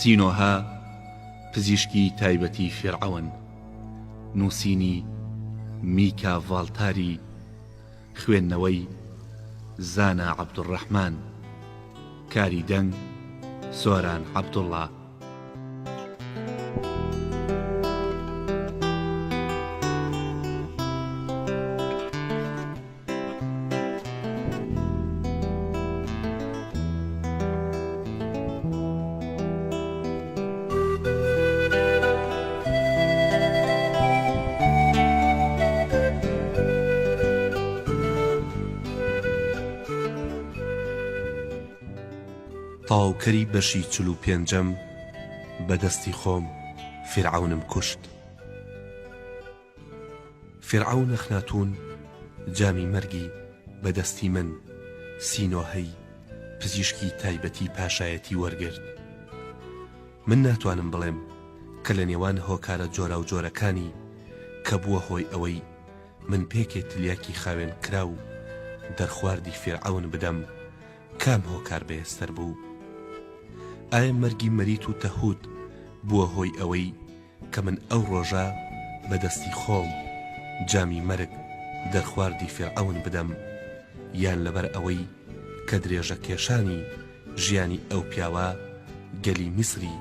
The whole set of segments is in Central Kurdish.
سینۆهە پزیشکی تایبەتی فیرعەون نووسینی میکا ڤاڵتاری خوێندنەوەی زانا عەبدولڕەحمان کاری دەنگ سۆران عەبدوڵڵا. تەواوکەری بەشی 45ەم بە دەستی خۆم فیرعەونم کوشت. فیرعەون ئەخناتوون جامی مەرگی بە دەستی من، سینۆهەی پزیشکی تایبەتی پاشایەتی وەرگرت. من ناتوانم بڵێم کە لە نێوان هۆکارە جۆراوجۆرەکانی کە بووە هۆی ئەوەی من پێکێ تلیاکی خاوێن کراو دەرخواردی فیرعەون بدەم کام هۆکار بەهێزتر بوو؟ ئایا مەرگی مەریت و تەهوت بووە هۆی ئەوەی کە من ئەو ڕۆژە بە دەستی خۆم جامی مەرگ دەرخواردی فیرعەون بدەم، یان لەبەر ئەوەی کە درێژە کێشانی ژیانی ئەو پیاوە گەلی میسری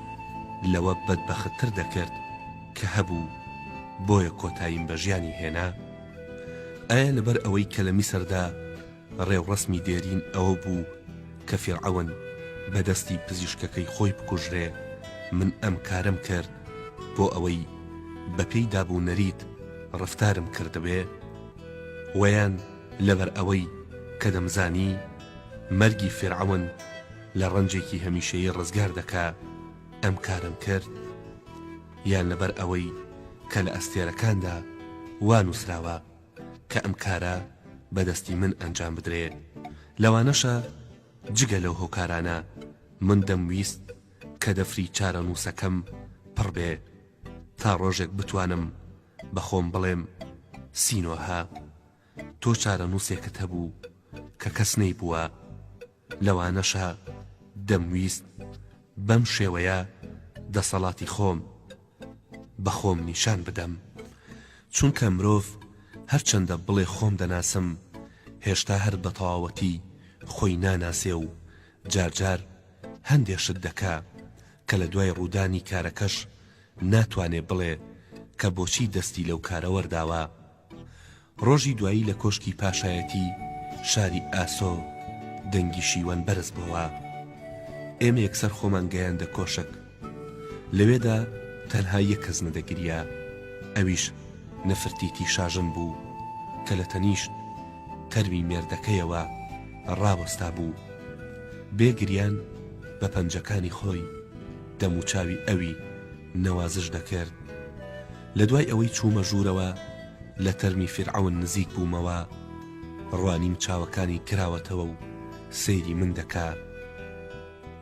لەوە بەدبەختتر دەکرد کە هەبوو، بۆیە کۆتاییم بە ژیانی هێنا؟ ئایا لەبەر ئەوەی کە لە میسردا ڕێوڕەسمی دێرین ئەوە بوو کە فیرعەون بە دەستی پزیشکەکەی خۆی بکوژرێ، من ئەم کارەم کرد بۆ ئەوەی بە پێی داب و نەریت ڕەفتارم کردبێ؟ وەیان لەبەر ئەوەی کە دەمزانی مەرگی فیرعەون لە ڕەنجێکی هەمیشەیی ڕزگار دەکا ئەم کارەم کرد؟ یان لەبەر ئەوەی کە لە ئەستێرەکاندا وا نووسراوە کە ئەم کارە بە دەستی من ئەنجام بدرێ، لەوانەشە جگە لەو هۆکارانە من دەمویست کە دەفری چارەنووسەکەم پڕ بێ تا ڕۆژێک بتوانم بە خۆم بڵێم سینۆهە تۆ چارەنووسێکت هەبوو کە کەس نەیبووە، لەوانەشە دەمویست بەم شێوەیە دەسەڵاتی خۆم بە خۆم نیشان بدەم. چونکە مرۆڤ هەرچەندە بڵێ خۆم دەناسم، هێشتا هەر بە تەواوەتی خۆی ناناسێ و جارجار هەندێ شت دەکا کە لە دوای ڕوودانی کارەکەش ناتوانێ بڵێ کە بۆچی دەستی لەو کارە وەرداوە. ڕۆژی دوایی لە کۆشکی پاشایەتی شاری ئاسۆ دەنگی شیوەن بەرز بۆوە. ئێمە یەکسەر خۆمان گەیاندە کۆشک. لەوێدا تەنها یەک کەس نەدەگریا، ئەویش نەفرتیتی شاژن بوو کە لە تەنیشت تەرمی مێردەکەیەوە ڕاوەستابوو. بێ گریان بە پەنجەکانی خۆی دەموچاوی ئەوی نەوازش دەکرد. لە دوای ئەوەی چوومە ژوورەوە لە تەرمی فیرعەون نزیک بوومەوە، ڕوانیم چاوەکانی کراوەتەوە و سەیری من دەکا.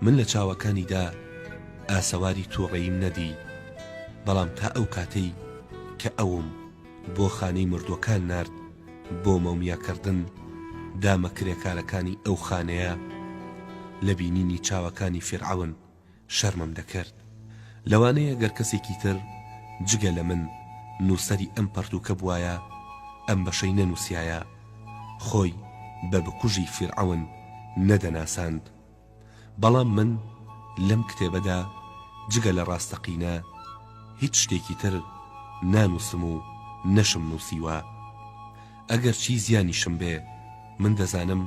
من لە چاوەکانیدا ئاسەواری تووڕەییم نەدی، بەڵام تا ئەو کاتەی کە ئەوم بۆ خانەی مردووەکان نارد بۆ مۆمیاکردن، دامە کرێکارەکانی ئەو خانەیە لە بینینی چاوەکانی فیرعەون شەرمم دەکرد. لەوانەیە گەر کەسێکی تر جگە لە من نووسەری ئەم پەرتووکە بوایە ئەم بەشەی نەنووسیایە، خۆی بە بکوژی فیرعەون نەدەناساند. بەڵام من لەم کتێبەدا جگە لە ڕاستەقینە هیچ شتێکی تر نانووسم و نەشم نووسیوە. ئەگەرچی زیانیشم بێ، من دەزانم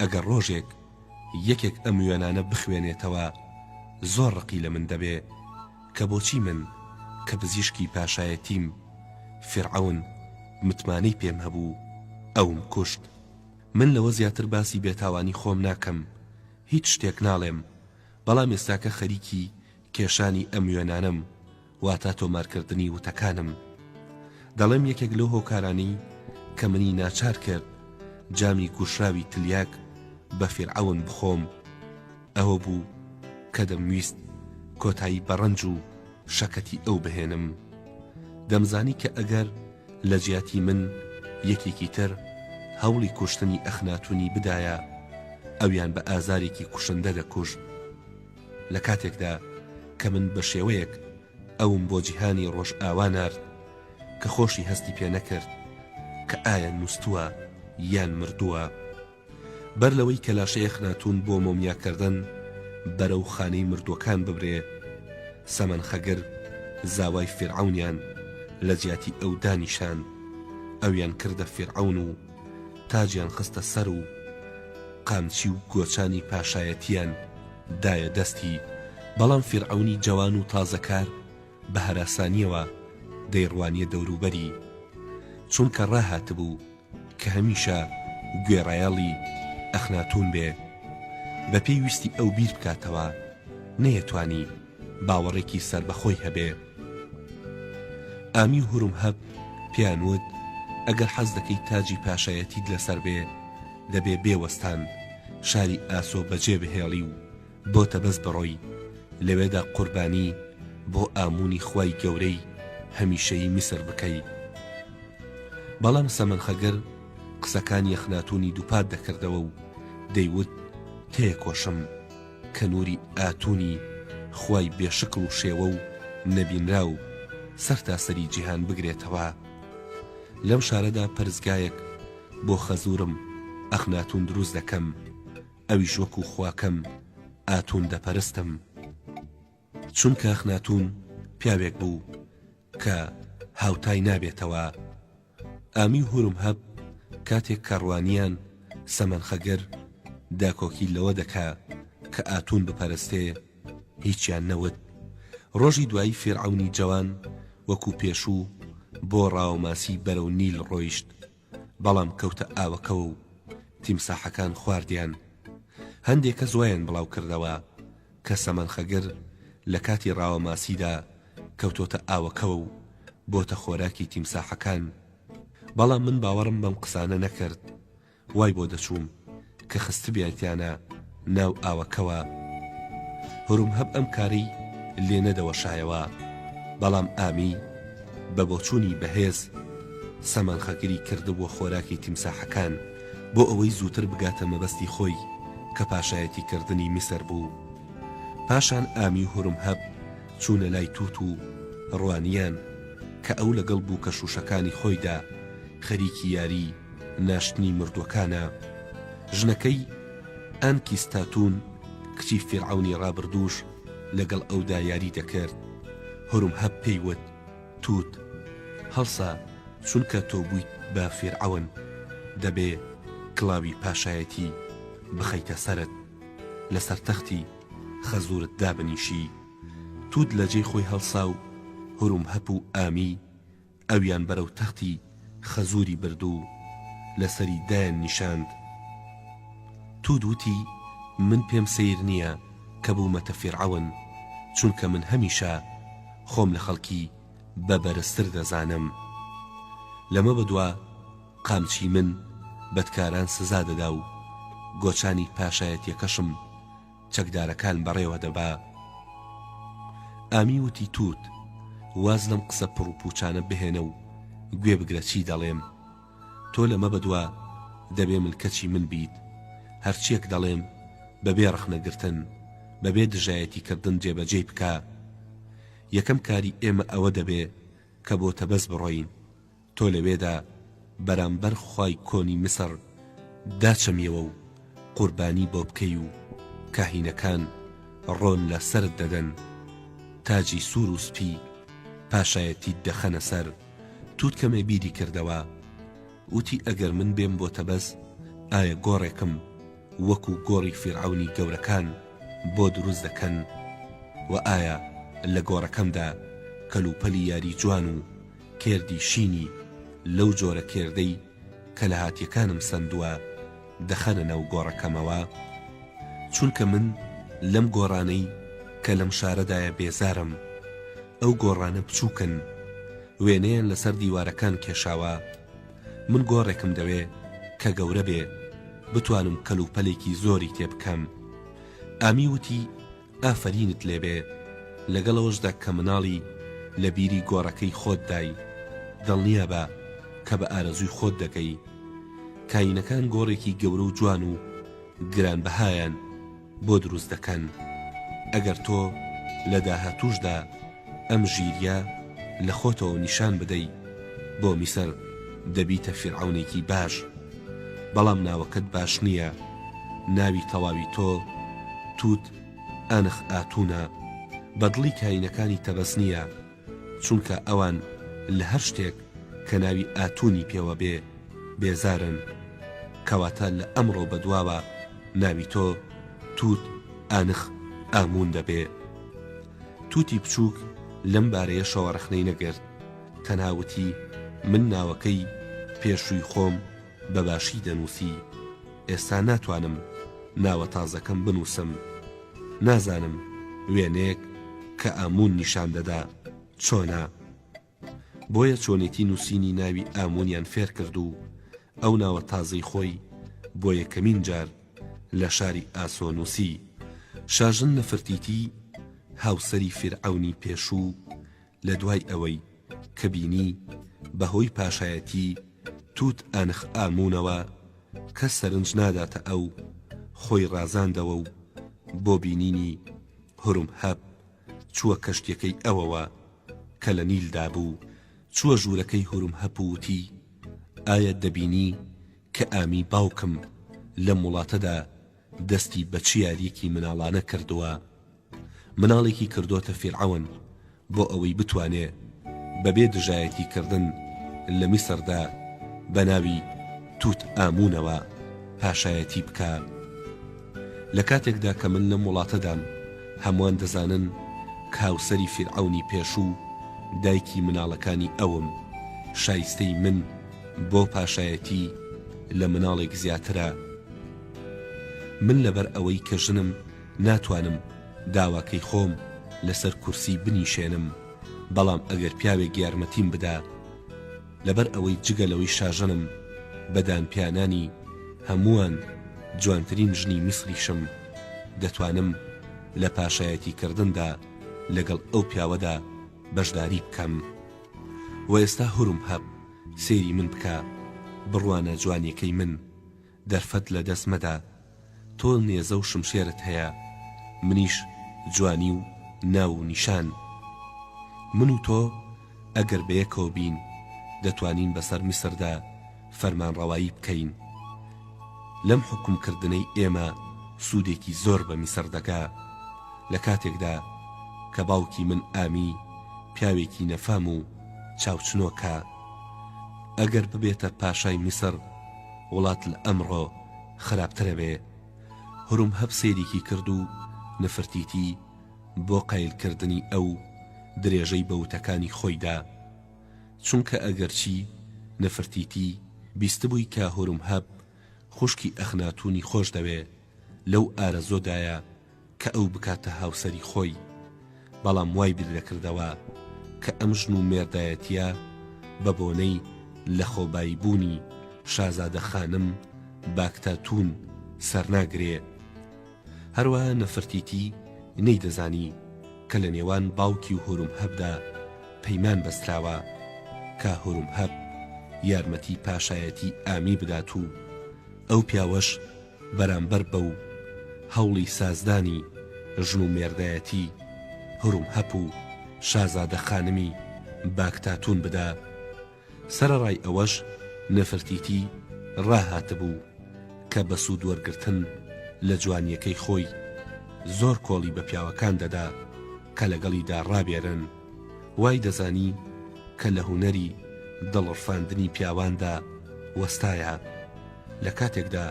ئەگەر ڕۆژێک یەکێک ئەم وێنانە بخوێنێتەوە زۆر ڕقی لە من دەبێ کە بۆچی من کە پزیشکی پاشایەتیم فیرعەون متمانەی پێم هەبوو ئەوم کوشت من لەوە زیاتر باسی بێتاوانی خۆم ناکەم هیچ شتێک ناڵێم بەڵام ئێستاکە خەریکی کێشانی ئەم وێنانەم واتە تۆمارکردنی وتەکانم. دەڵێم یەکێک لەو هۆکارانەی کە منی ناچار کرد جامی کوژراوی تلیاک بە فیرعەون بخۆم ئەوە بوو کە دەمویست کۆتایی بە ڕەنج و شەکەتی ئەو بهێنم. دەمزانی کە ئەگەر لە جیاتی من یەکێکی تر هەوڵی کوشتنی ئەخناتونی بدایە ئەویان بە ئازارێکی کوشندە دەکوشت. لە کاتێکدا. کە من بە شێوەیەک ئەوم بۆ جیهانی ڕۆژئاوا نارد کە خۆشی هەستی پێ نەکرد کە ئایا نووستووە یان مردووە. بەر لەوەی کە لاشەی ئەخناتوون بۆ مۆمیاکردن بەرەو خانەی مردووەکان ببرێ، سەمەنخەگر زاوای فیرعەونیان لە جیاتی ئەو دانیشاند، ئەویان کردە فیرعەون و تاجیان خستە سەر و قامچی و گۆچانی پاشایەتییان دایە دەستی، بەڵام فیرعەونی جەوان و تازەکار بە هەراسانییەوە دەیڕوانییە دەوروبەری، چونکە ڕاهاتبوو کە هەمیشە گوێڕایەڵی ئەخناتوون بێ، بە پێی ویستی ئەو بیر بکاتەوە، نەیەتوانی باوەڕێکی سەربەخۆی هەبێ. ئامی و هورمهەب پێیان وت، ئەگەر حەز دەکەی تاجی پاشایەتیت لەسەر بێ، دەبێ بێ وەستان شاری ئاسۆ بەجێ بهێڵی و بۆ تەبەس بڕۆی، لەوێدا قوربانی بۆ ئاموونی خوای گەورەی هەمیشەیی میسر بکەی. بەڵام سەمەنخەگر قسەکانی ئەخناتوونی دووپات دەکردەوە و دەیوت، تێکۆشم کە نووری ئاتوونی خوای بێ شکڵ و شێوە و نەبینراو سەرتاسەری جیهان بگرێتەوە. لەم شارەدا پەرستگایەک بۆ خەزوورم ئەخناتوون دروست دەکەم. ئەویش وەکو خواکەم ئاتون دەپەرستم. چونکە ئەخناتون پیاوێک بوو کە هاوتای نابێتەوە. ئامی و هورمهەب کاتێک کە ڕوانیان سەمەنخەگر داکۆکی لەوە دەکا کە ئاتون بپەرستێ هیچیان نەوت. ڕۆژی دوایی فیرعەونی جەوان وەکو پێشوو بۆ ڕاوەماسی بەرەو نیل ڕۆیشت. بەڵام کەوتە ئاوەکەوە و تیمساحەکان خواردیان. هەندێ کەس وایان بڵاو کردەوە کە سەمەنخەگر لە کاتی ڕاوەماسیدا کەوتۆتە ئاوەکەوە و بۆتە خۆراکی تیمساحەکان. بەڵام من باوەڕم بەم قسانە نەکرد. وای بۆ دەچووم کە خستبیانتیانە ناو ئاوەکەوە. هورمهەب ئەم کارەی لێ نەدەوەشایەوە، بەڵام ئامی بە بۆچوونی بەهێز سەمەنخەگری کردبووە خۆراکی تیمساحەکان بۆ ئەوەی زووتر بگاتە مەبەستی خۆی کە پاشایەتی کردنی میسر بوو. پاشان ئامی و هورمهەب چوونە لای توت و ڕوانیان کە ئەو لەگەڵ بووکە شووشەکانی خۆیدا خەریکی یاری ناشتنی مردووەکانە. ژنەکەی، ئانکیستاتون، کچی فیرعەونی ڕابردووش لەگەڵ ئەودا یاری دەکرد. هورمهەب پێی وت، توت، هەڵسە، چونکە تۆ بوویت بە فیرعەون، دەبێ کڵاوی پاشایەتی بخەیتە سەرت، لەسەر تەختی خەزوورت دابنیشی. توت لە جێی خۆی هەڵسا و هورمهەپ و ئامی ئەویان بەرەو تەختی خەزووری برد و لەسەری دایان نیشاند. توت وتی، من پێم سەیر نییە کە بوومەتە فیرعەون، چونکە من هەمیشە خۆم لە خەڵکی بە بەرزتر دەزانم. لەمە بەدوا قامچی من بەدکاران سزا دەدا و گۆچانی پاشایەتییەکەشم چەکدارەکان بەڕێوە دەبا. ئامی وتی توت، واز لەم قسە پڕوپوچانە بهێنە و گوێ بگرە چی دەڵێم. تۆ لەمە بەدوا دەبێ ملکەچی من بیت. هەرچیەک دەڵێم بەبێ ڕەخنەگرتن، بەبێ دژایەتی کردن جێبەجێی بکە. یەکەم کاری ئێمە ئەوە دەبێ کە بۆ تەبەس بڕۆین. تۆ لەوێدا بەرامبەر خوای کۆنی میسر داچەمیەوە و قوربانی بۆ بکەی و کاهینەکان ڕۆن لە سەرت دەدەن، تاجی سوور و سپی پاشایەتیت دەخەنە سەر. توت کەمێ بیری کردەوە، وتی ئەگەر من بێم بۆ تەبەس، ئایا گۆڕێکم وەکو گۆڕی فیرعەونی گەورەکان بۆ دروست دەکەن؟ وە ئایا لە گۆڕەکەمدا کەلوپەلی یاری جوان و کێردی شینی لەو جۆرە کێردەی کە لە هاتیەکانم سەندووە دەخەنە ناو گۆڕەکەمەوە؟ چونکە من لەم گۆڕانەی کە لەم شارەدایە بێزارم، ئەو گۆڕانە بچووکن، وێنەیان لەسەر دیوارەکان کێشاوە، من گۆڕێکم دەوێ کە گەورە بێ، بتوانم کەلوپەلێکی زۆری تێ بکەم. ئامی وتی، ئافەرینت لێ بێ، لەگەڵ ئەوەشدا کە مناڵی لە بیری گۆڕەکەی خۆتدای، دڵنیابە کە بە ئارەزووی خۆت دەگەی. کاینەکان گۆڕێکی گەورە و جوان و گرانبەهایان بۆ دروست دەکەن. ئەگەر تۆ. لە داهاتووشدا ئەم ژیرییە لە خۆتەوە نیشان بدەی، بۆ میسر دەبیتە فیرعەونێکی باش. بەڵام ناوەکەت باش نییە. ناوی تەواوی تۆ توت ئانخ ئاتوونە. بە دڵی کاهینەکانی تەبەس نییە، چونکە ئەوان لە هەر شتێک کە ناوی ئاتوونی پێوە بێ، بێزارن. کەواتە لە ئەمڕۆ بەدواوە ناوی تۆ توت ئانخ ئاموون دەبێ. توتی بچووک لەم بارەیەشەوە ڕەخنەی نەگرت، تەنها وتی من ناوەکەی پێشووی خۆم بە باشی دەنووسی، ئێستا ناتوانم ناوە تازەکەم بنووسم. نازانم وێنەیەک کە ئاموون نیشان دەدا چۆنە. بۆیە چۆنێتی نووسینی ناوی ئاموونیان فێر کرد و ئەو ناوە تازەی خۆی بۆ یەکەمین جار لە شاری ئاسۆ نووسی. شاژن نەفرتیتی هاوسەری فیرعەونی پێشوو لە دوای ئەوەی کە بینی بە هۆی پاشایەتی توت ئانخ ئاموونەوە کەس سەرنج ناداتە ئەو، خۆی ڕازاندەوە و بۆ بینینی هورمهەب چووە کەشتیەکەی ئەوەوە کە لە نیلدا بوو، چووە ژوورەکەی هورمهەپ و وتی، ئایا دەبینی کە ئامی باوکم لەم وڵاتەدا دەستی بە چ یارییەکی مناڵانە کردووە؟ مناڵێکی کردۆتە فیرعەون بۆ ئەوەی بتوانێ بەبێ دژایەتی کردن لە میسردا بە ناوی توت ئاموونەوە پاشایەتی بکا. لە کاتێکدا کە من لەم وڵاتەدام هەمووان دەزانن کە هاوسەری فیرعەونی پێشوو دایکی مناڵەکانی ئەوم، شایستەی من بۆ پاشایەتی لە مناڵێک زیاترە. من لەبەر ئەوەی کە ژنم ناتوانم داواکەی خۆم لەسەر کورسی بنیشێنم، بەڵام ئەگەر پیاوێک یارمەتیم بدا، لەبەر ئەوەی جگە لەوەی شاژنم، بە دانپیانانی هەمووان جوانترین ژنی میسریشم، دەتوانم لە پاشایەتیکردندا لەگەڵ ئەو پیاوەدا بەشداری بکەم. وە ئێستا هورمهەب سەیری من بکە، بڕوانە جوانیەکەی من، دەرفەت لە دەست مەدە، تۆ نێزە و شمشێرت هەیە، منیش جوانی و ناو و نیشان. من و تۆ ئەگەر بەیەکەوە بین، دەتوانین بەسەر میسردا فەرمانڕەوایی بکەین. لەم حوکم کردنەی ئێمە سوودێکی زۆر بە میسر دەگا. لە کاتێکدا کە باوکی من ئامی پیاوێکی نەفام و چاوچنۆکە. ئەگەر ببێتە پاشای میسر، وڵات لە ئەمڕۆ خراپترەبێ. هورمهەب سەیرێکی کرد و نفرتیتی بۆ قایل کردنی ئەو درێژەی بە وتەکانی خۆی دا. چونکە ئەگەرچی نفرتیتی بیستبووی کە هورمهەب خوشکی ئەخناتوونی خۆش دەوێ، لەو ئارەزۆدایە کە ئەو بکاتە هاوسەری خۆی، بەڵام وای بیردەکردەوە کە ئەم ژن و مێردایەتییە بە بۆنەی لەخۆبایی بوونی شازادە خانم باکتاتوون سەرناگرێ. هەروەها نەفرتیتی نەیدەزانی کە لە نێوان باوکی و هورمهەبدا پەیمان بەستراوە کە هورمهەب یارمەتی پاشایەتی ئامی بدات و ئەو پیاوەش بەرامبەر بەو هەوڵی سازدانی ژن و مێردایەتی هورمهەپ و شازادە خانمی باکتاتون بدا، سەرەڕای ئەوەش نەفرتیتی ڕاهاتبوو کە بە سوود وەرگرتن لە جوانیەکەی خۆی زۆر کۆڵی بە پیاوەکان دەدا کە لەگەڵیدا ڕابێرن، وای دەزانی کە لە هونەری دڵڕفاندنی پیاواندا وەستایە. لە کاتێکدا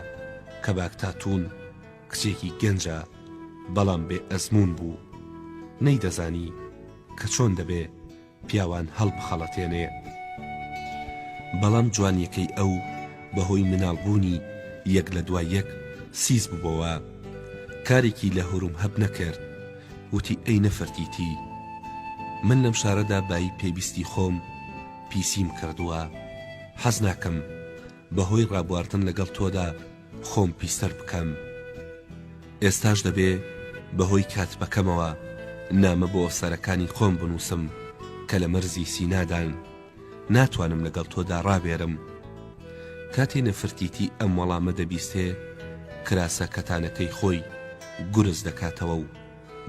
کە باکتاتون کچێکی گەنجە بەڵام بێ ئەزموون بوو، نەیدەزانی کە چۆن دەبێ پیاوان هەڵبخەڵەتێنێ. بەڵام جوانیەکەی ئەو بەهۆی مناڵبوونی یەک لە دوای یەک سیس ببۆوە. کارێکی لە هورمهەب نەکرد. وتی ئەی نەفرتیتی من لەم شارەدا بایی پێویستی خۆم پیسیم کردووە. حەز ناکەم بەهۆی ڕابواردن لەگەڵ تۆدا خۆم پیستر بکەم. ئێستاش دەبێ بەهۆی کاتبەکەمەوە نامە بۆ ئەفسەرەکانی خۆم بنووسم کە لە مەرزی سینادان. ناتوانم لەگەڵ تۆدا ڕابێرم. کاتێ نەفرتیتی ئەم وەڵامە دەبیستێ، کراسە کەتانەکەی خۆی گورز دەکاتەوە و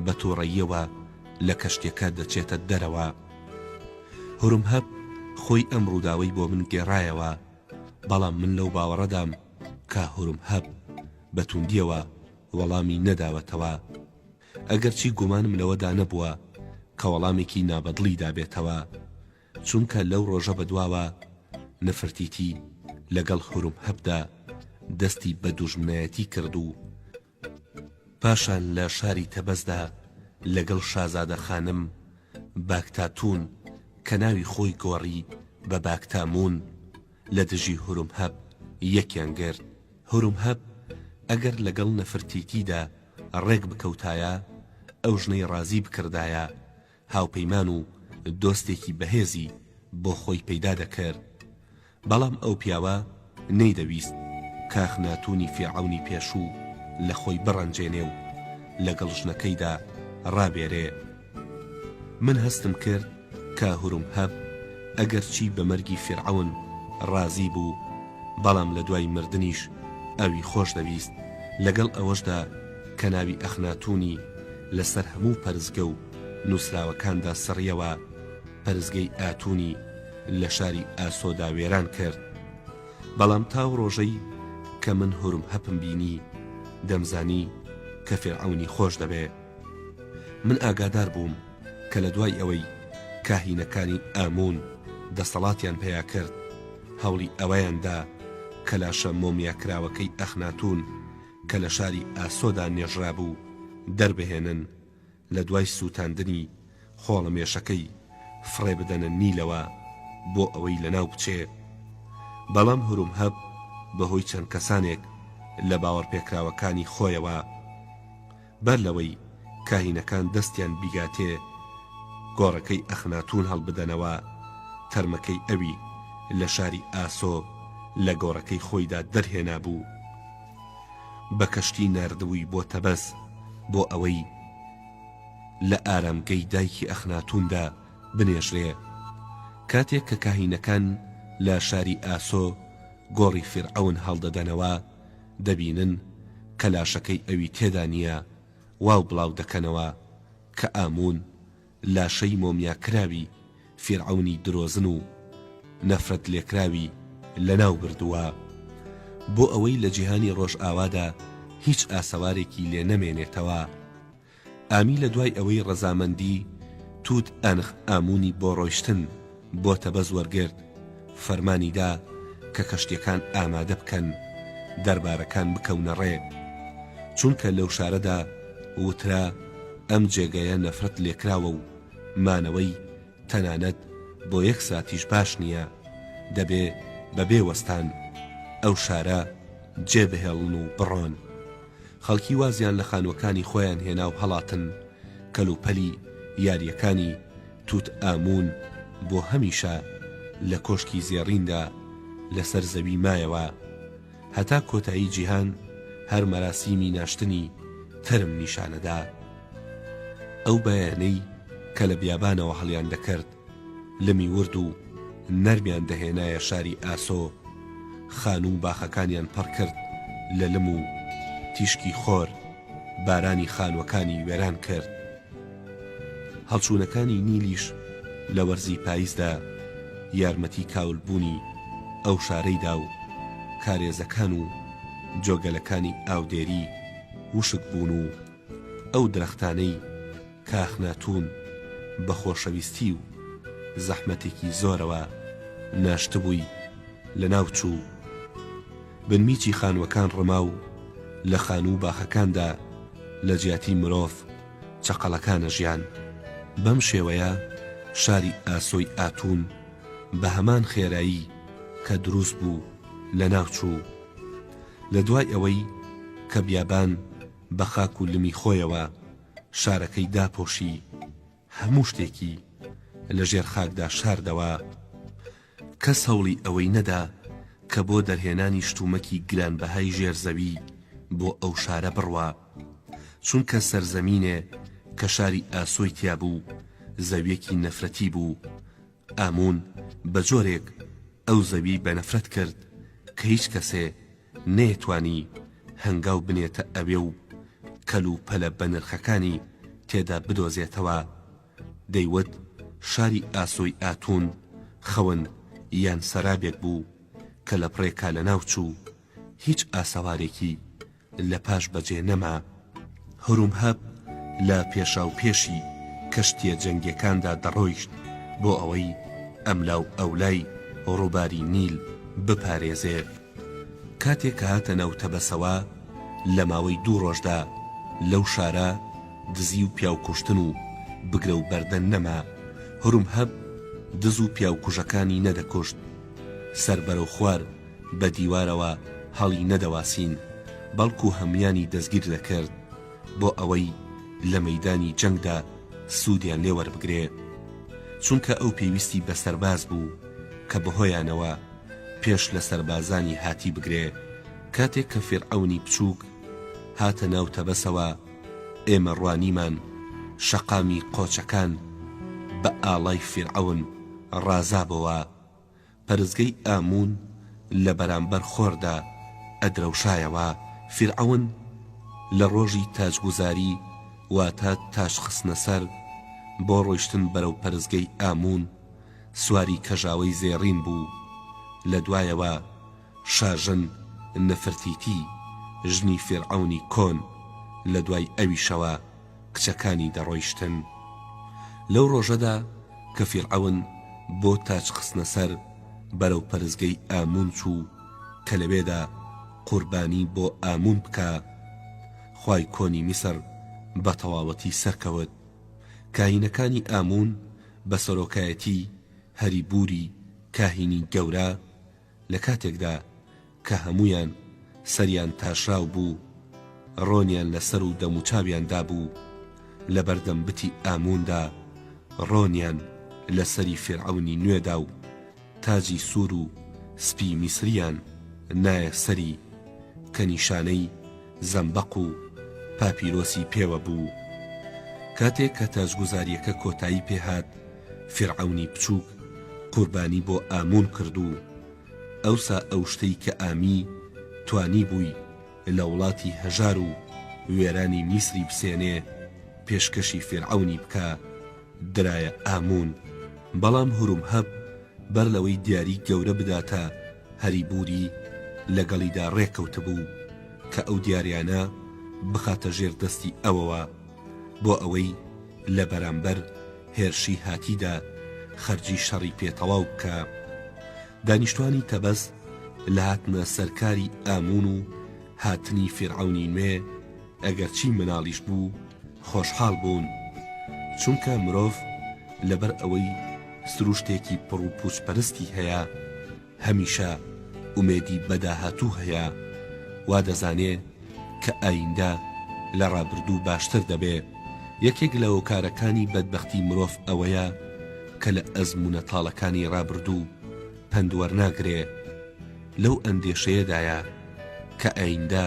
بە تووڕەییەوە. لە کەشتیەکە دەچێتە دەرەوە. هورمهەب خۆی ئەم ڕووداوەی بۆ من گێڕایەوە، بەڵام من لەو باوەڕەدام کە هورمهەب بە توندیەوە وەڵامی نەداوەتەوە. ئەگەرچی گومانم لەوەدا نەبووە کە وەڵامێکی نابەدڵی دابێتەوە، چونکە لەو ڕۆژە بەدواوە نفرتیتی لەگەڵ هورمهەبدا دەستی بە دوژمنایەتی کرد و پاشان لە شاری تەبەسدا لەگەڵ شازادە خانم باکتاتون کە ناوی خۆی گۆڕی بە باکتامون لە دژی هورمهەب یەکیان گرت. هورمهەب ئەگەر لەگەڵ نەفرتیتیدا ڕێک بکەوتایە، ئەو ژنەی ڕازی بکردایە، هاوپەیمان و دۆستێکی بەهێزی بۆ خۆی پەیدا دەکرد. بەڵام ئەو پیاوە نەیدەویست کاخناتوونی فیرعەونی پێشوو لە خۆی بڕەنجێنێ و لەگەڵ ژنەکەیدا ڕابێرێ. من هەستم کرد کە هورمهەب ئەگەرچی بە مەرگی فیرعەون ڕازی بوو، بەڵام لە دوای مردنیش ئەوی خۆش دەویست، لەگەڵ ئەوەشدا کە ناوی ئەخناتوونی لەسەر هەموو پەرستگە و نووسراوەکاندا سڕیەوە، پەرستگەی ئاتوونی لە شاری ئاسۆدا وێران کرد. بەڵام تا ئەو ڕۆژەی کە من هورمهەپم بینی، دەمزانی کە فیرعەونی خۆش دەوێ. من ئاگادار بووم کە لە دوای ئەوەی کاهینەکانی ئاموون دەسەڵاتیان پەیا کرد، هەوڵی ئەوەیان دا کە لاشە مۆمیاکراوەکەی ئەخناتوون کە لە شاری ئاسۆدا نێژرابوو، دەربهێنن، لە دوای سووتاندنی خۆڵەمێشەکەی فڕێ بدەنە نیلەوە بۆ ئەوەی لەناو بچێ. بەڵام هورومهەب بە هۆی چەند کەسانێک لە باوەڕپێکراوەکانی خۆیەوە، بەر لەوەی کاهینەکان دەستیان بیگاتێ گۆڕەکەی ئەخناتوون هەڵبدەنەوە، تەرمەکەی ئەوی لە شاری ئاسۆ لە گۆڕەکەی خۆیدا دەرهێنابوو. بە کەشتی ناردبووی بۆ تەبەس بۆ ئەوەی لە ئارامگەی دایکی ئەخناتووندا بنێژرێ. کاتێک کە کاهینەکان لە شاری ئاسۆ گۆڕی فیرعەون هەڵدەدەنەوە، دەبینن کە لاشەکەی ئەوی تێدا نییە، واو بڵاو دەکەنەوە کە ئاموون لاشەی مۆمیاکراوی فیرعەونی درۆزن و نەفرەت لێکراوی لەناو بردووە، بۆ ئەوەی لە جیهانی ڕۆژئاوادا هیچ ئاسەوارێکی لێ نەمێنێتەوە. ئامی لە دوای ئەوەی ڕەزامەندی توت ئەنخ ئامونی بۆ ڕۆیشتن بۆ تەبەز وەرگرت، فەرمانی دا کە کەشتیەکان ئامادە بکەن دەربارەکان بکەونە ڕێ، چونکە لەو شارەدا وترا ئەم جێگەیە نەفرەت لێکراوە و مانەوەی تەنانەت بۆ یەک ساتیش باش نییە، دەبێ بە بێ وەستان ئەو شارە جێ بهێڵن و بڕۆن. خەڵکی وازیان لە خانووەکانی خۆیان هێنا و هەڵاتن، کەلوپەلی یارییەکانی توت ئاموون بۆ هەمیشە لە کۆشکی زێڕیندا لەسەر زەوی مایەوە. هەتا کۆتایی جیهان هەر مەراسیمی ناشتنی تەرم نیشانەدا. ئەو بایانەی کە لە بیابانەوە هەڵیان دەکرد، لمی ورد و نەرمیان دەهێنایە شاری ئاسۆ، خانوو و باخەکانیان پڕ کرد لە لم و تیشکی خۆر بارانی خانووەکانی وێران کرد. هەڵچوونەکانی نیلیش لە وەرزی پایزدا یارمەتی کاولبوونی ئەو شارەی دا و کارێزەکان و جۆگەلەکانی ئاودێری وشک بوون و ئەو درەختانەی کە ئەخناتوون بە خۆشەویستی و زەحمەتێکی زۆرەوە ناشتبووی لەناو چوو. بنمیچی خانووەکان ڕما و لە خانوو و باخەکاندا لە جیاتی مرۆڤ چەقەڵەکان ئەژیان. بەم شێوەیە شاری ئاسۆی ئاتوون بە هەمان خێرایی کە دروست بوو لەناو چوو. لە دوای ئەوەی کە بیابان بە خاک و لمی خۆیەوە شارەکەی داپۆشی، هەموو شتێکی لە ژێر خاکدا شاردەوە. کەس هەوڵی ئەوەی نەدا کە بۆ دەرهێنانی شتومەکی گرانبەهای ژێر زەوی بۆ ئەو شارە بڕوا. چونکە سەرزەمینێ کە شاری ئاسۆی تیا بوو، زەویەکی نەفرەتی بوو. ئاموون بە جۆرێک ئەو زەویەی بە نەفرەت کرد کە هیچ کەسێ نەیەتوانی هەنگاو بنێتە ئەوێ و کەلوپەلە بەنرخەکانی تێدا بدۆزێتەوە. دەیوت شاری ئاسۆی ئاتوون خەون یان سەرابێک بوو کە لە پڕێکا لەناو چوو، هیچ ئاسەوارێکی لە پاش بەجێ نەما. هورومهەب لە پێشاوپێشی کەشتییە جەنگییەکاندا دەڕۆیشت بۆ ئەوەی ئەملاو ئەولای ڕووباری نیل بپارێزێ. کاتێ کە هاتە ناو تەبەسەوە، لە ماوەی دوو ڕۆژدا لەو شارە دزی و پیاوکوشتن و بگرە و بەردە نەما. هورومهەب دز و پیاوکوژەکانی نەدەکوشت. سەر بەرەو خوار بە دیوارەوە هەڵی نەدەواسین، بەڵکو هەموویانی دەستگیر دەکرد بۆ ئەوەی لە مەیدانی جەنگدا سوودیان لێ وەربگرێ. چونکە ئەو پێویستی بە سەرباز بوو کە بەهۆیانەوە پێش لە سەربازانی هاتی بگرێ. کاتێک کە فیرعەونی بچووک هاتە ناو تەبەسەوە، ئێمە ڕوانیمان شەقامی قۆچەکان بە ئاڵای فیرعەون ڕازابۆوە. پەرستگەی ئاموون لە بەرامبەر خۆردا ئەدرەوشایەوە، فیرعەون لە ڕۆژی تاجگوزاری واتە تاج خستنە سەر بۆ ڕۆیشتن بەرەو پەرستگەی ئاموون سواری کەژاوەی زێڕین بوو، لە دوایەوە شاژن نەفرتیتی ژنی فیرعەونی کۆن لە دوای ئەویشەوە کچەکانی دەڕۆیشتن. لەو ڕۆژەدا کە فیرعەون بۆ تاج خستنە سەر بەرەو پەرستگەی ئاموون چوو کە لەوێدا قوربانی بۆ ئاموون بکا، خوای کۆنی میسر بە تەواوەتی سەرکەوت. کاهینەکانی ئاموون بە سەرۆکایەتی هەریبوری کاهینی گەورە، لە کاتێکدا کە هەموویان سەریان تاشراو بوو، ڕۆنیان لە سەر و دەموچاویان دابوو، لە بەردەم بتی ئامووندا ڕۆنیان لە سەری فیرعەونی نوێ دا و تاجی سوور و سپی میسریان نایە سەری کە نیشانەی زەمبەق و پاپیرۆسی پێوە بوو. کاتێک کە تاجگوزارییەکە کۆتایی پێ هات، فیرعەونی بچووک قوربانی بۆ ئاموون کرد و ئەوسا ئەو شتەی کە ئامی توانیبووی لە وڵاتی هەژار و وێرانی میسری بسێنێ پێشکەشی فیرعەونی بکا درایە ئاموون. بەڵام هورومهەب بەر لەوەی دیاری گەورە بداتە هەریبوری لەگەڵیدا ڕێکەوتبوو کە ئەو دیاریانە بخاتە ژێر دەستی ئەوەوە بۆ ئەوەی لە بەرامبەر هێرشی هاتیدا خەرجی شەڕی پێ تەواو بکا. دانیشتوانی تەبەس لە هاتنە سەرکاری ئاموون و هاتنی فیرعەونی نوێ ئەگەرچی مناڵیش بوو خۆشحاڵ بوون، چونکە مرۆڤ لەبەر ئەوەی سروشتێکی پڕوپووچپەرستی هەیە، هەمیشە ئومێدی بە داهاتوو هەیە، وا دەزانێ کە ئایندە لە ڕابردوو باشتر دەبێ. یەکێک لە هۆکارەکانی بەدبەختی مرۆڤ ئەوەیە کە لە ئەزموونە تاڵەکانی ڕابردوو پەند وەرناگرێ. لەو ئەندێشەیەدایە کە ئایندە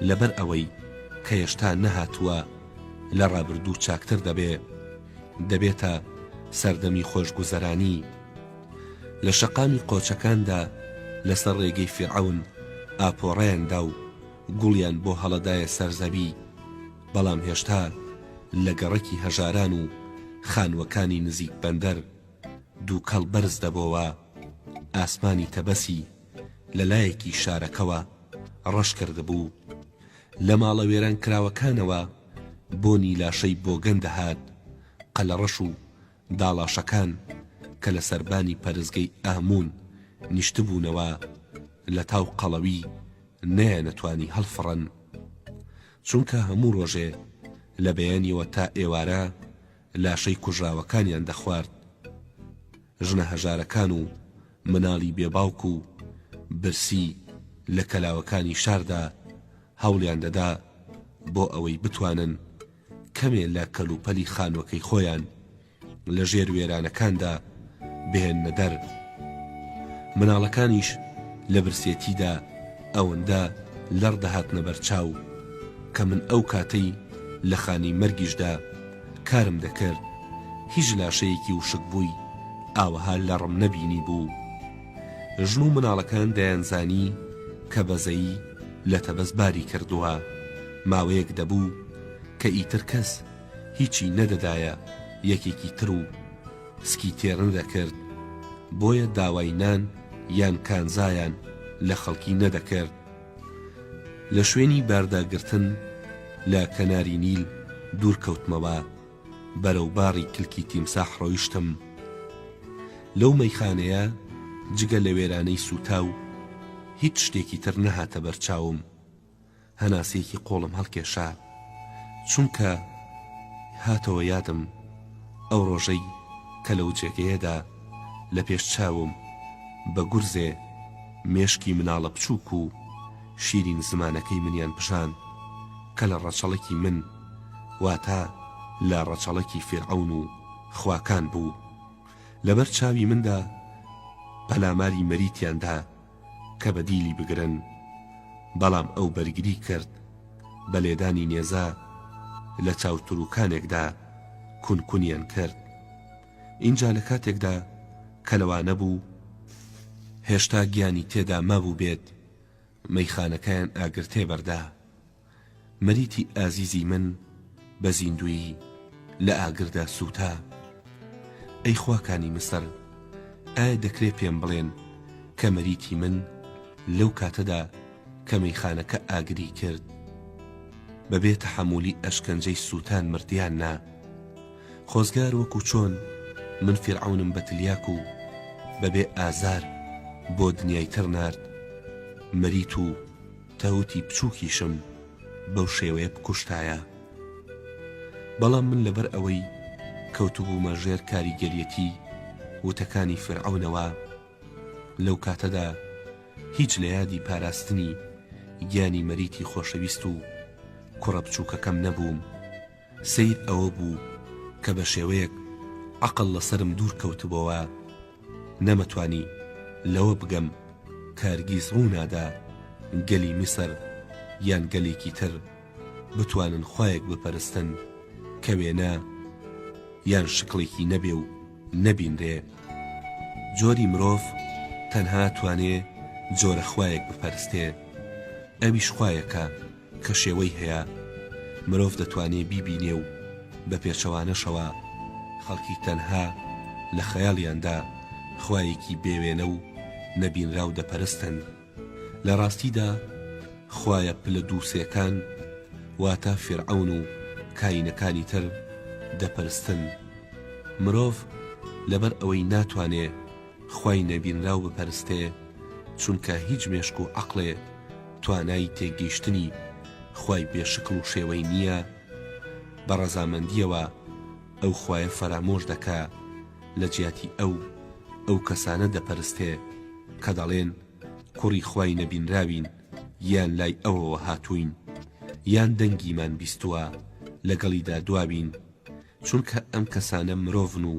لەبەر ئەوەی کە هێشتا نەهاتووە لە ڕابردوو چاکتر دەبێ، دەبێتە سەردەمی خۆشگوزەرانی. لە شەقامی قۆچەکاندا لەسەر ڕێگەی فیرعەون ئاپۆڕەیان دا و گوڵیان بۆ هەڵەدایە سەر زەوی، بەڵام هێشتا لە گەڕەکی هەژاران و خانووەکانی نزیک بەندەر دووکەڵ بەرز دەبۆوە، ئاسمانی تەبەسی لە لایەکی شارەکەوە ڕەش کردبوو. لە ماڵە وێرانکراوەکانەوە بۆنی لاشەی بۆگەن دەهات، قەلەڕەش و داڵاشەکان کە لە سەربانی پەرستگەی ئاموون نیشتبوونەوە، لە تاو قەڵەوی نەیانەتوانی هەڵفڕن. چونکە هەموو ڕۆژێ لە بەیانیەوە تا ئێوارە لاشەی کوژراوەکانیان دەخوارد. ژنە هەژارەکان و مناڵی بێ باوک و برسی لە کەلاوەکانی شاردا هەوڵیان دەدا بۆ ئەوەی بتوانن کەمێ لە کەلوپەلی خانوەکەی خۆیان لە ژێر وێرانەکاندا بهێننە دەر. مناڵەکانیش لە برسێتیدا ئەوەندە لەڕ دەهاتنە بەر چاو کە من ئەو کاتەی لە خانەی مەرگیشدا کارم دەکرد هیچ لاشەیەکی وشکبووی ئاوەها لەڕم نەبینیبوو. ژن و مناڵەکان دەیانزانی کە بەزەیی لە تەبەس باری کردووە، ماوەیەک دەبوو کە ئیتر کەس هیچی نەدەدایە. یەکێکی تر و سکی تێرنەدەکرد، بۆیە داوای نان یان کانزایان لە خەڵکی نەدەکرد. لە شوێنی بارداگرتن لە کەناری نیل دوور کەوتمەوە، بەرەو باڕی کلکی تیمساح ڕۆیشتم. لەو مەیخانەیە جگە لە وێرانەی سووتاو هیچ شتێکی تر نەهاتە بەرچاوم. هەناسەیەکی قوڵم هەڵکێشا چونکە هاتەوە یادم ئەو ڕۆژەی کە لەو جێگەیەدا لە پێش چاوم بە گورزێ مێشکی مناڵە بچووک و شیرین زمانەکەی منیان پژاند کە لە ڕەچەڵەکی من واتە لە ڕەچەڵەکی فیرعەون و خواکان بوو لەبەر چاوی مندا پەلاماری مەریتیان دا. کە بە دیلی بگرن، بەڵام ئەو بەرگری کرد، بە لێدانی نێزە لە چاوتروکانێکدا کون کونیان کرد. ئینجا لە کاتێکدا کە لەوانە بوو هێشتا گیانی تێدا مابووبێت، مەیخانەکەیان ئاگر تێبەردا. مەریتی ئازیزی من بە زیندوویی لە ئاگردا سووتا. ئەی خواکانی میسر، ئایا دەکرێ پێم بڵێن کە مەریتی من لەو کاتەدا کە مەیخانەکە ئاگری کرد، بە بێ تەحەمولی ئەشکەنجەی سووتان مرد یان نا؟ خۆزگار وەکوو چۆن من فیرعەونم بە تلیاک و بە بێ ئازار بۆ دنیای تر نارد، مەریت و تاوتی بچووکیشم بەو شێوەیە بکوشتایە. بەڵام من لەبەر ئەوەی کەوتبوومە ژێر کاریگەریەتی وتەکانی فیرعەونەوە، لەو کاتەدا هیچ لە یادی پاراستنی گیانی مەریتی خۆشەویست و کوڕە بچووکەکەم نەبووم. سەیر ئەوە بوو کە بە شێوەیەک عەقڵ لە سەرم دوور کەوتبۆوە، نەمەتوانی لەوە بگەم کە هەرگیز ڕوو نادا گەلی میسر یان گەلێکی تر بتوانن خوایەک بپەرستن کە وێنە یان شکڵێکی نەبێ و نەبینرێ. جۆری مرۆڤ تەنها توانێ جۆرە خوایەک بپەرستێ، ئەویش خوایەکە کە شێوەی هەیە مرۆڤ دەتوانێ بیبینێ و بە پێچەوانەشەوە خەڵکی تەنها لە خەیاڵیاندا خوایەکی بێ وێنە و نەبینراو دەپەرستن. لە ڕاستیدا خوایە پلە دوو سێکان واتە فیرعەون و کاینەکانی تر دەپەرستن. مرۆڤ لەبەر ئەوەی ناتوانێ خوای نەبینراو بپەرستێ چونکە هیچ مێشک و عەقڵێ توانای تێگەیشتنی خوای بێ شکڵ و شێوەی نییە، بە ڕەزامەندییەوە ئەو خوایە فەرامۆش دەکا، لە جیاتی ئەو، ئەو کەسانە دەپەرستێ کە دەڵێن کوڕی خوای نەبینراوین یان لای ئەوەوە هاتووین یان دەنگیمان بیستووە لەگەڵیدا دواوین، چونکە ئەم کەسانە مرۆڤن و